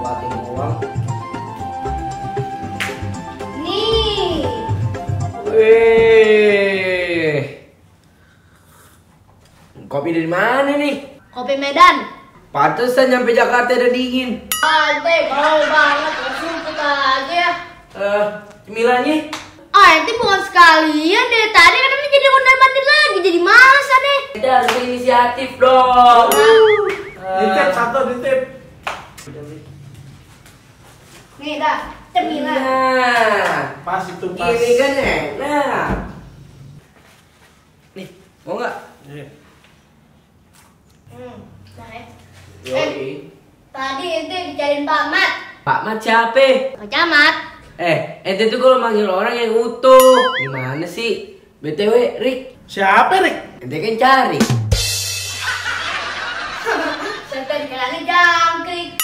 buatin uang. Nih. Wih. Kopi dari mana nih? Kopi Medan. Pantesan nyampe Jakarta udah dingin. Ente kalau banget sumpah aja ya. Cemilannya? Ente bukan sekalian deh. Tadi katanya jadi ondel mandir lagi. Jadi malas aneh. Kita harus inisiatif dong. Nitip satu, nitip. Nih dah, cemilan. Nah, Pas itu pas. ini kan enak. Nih, mau nggak? Iya. Nah, Yoi. tadi ente dicariin Pak Mat. Pak Mat siapa? Pak Camat. Ente tuh kalau manggil orang yang utuh. Gimana sih? BTW, Rick. Siapa, Rik? Ente kan cari. Saya tadi bilangnya jangkrik.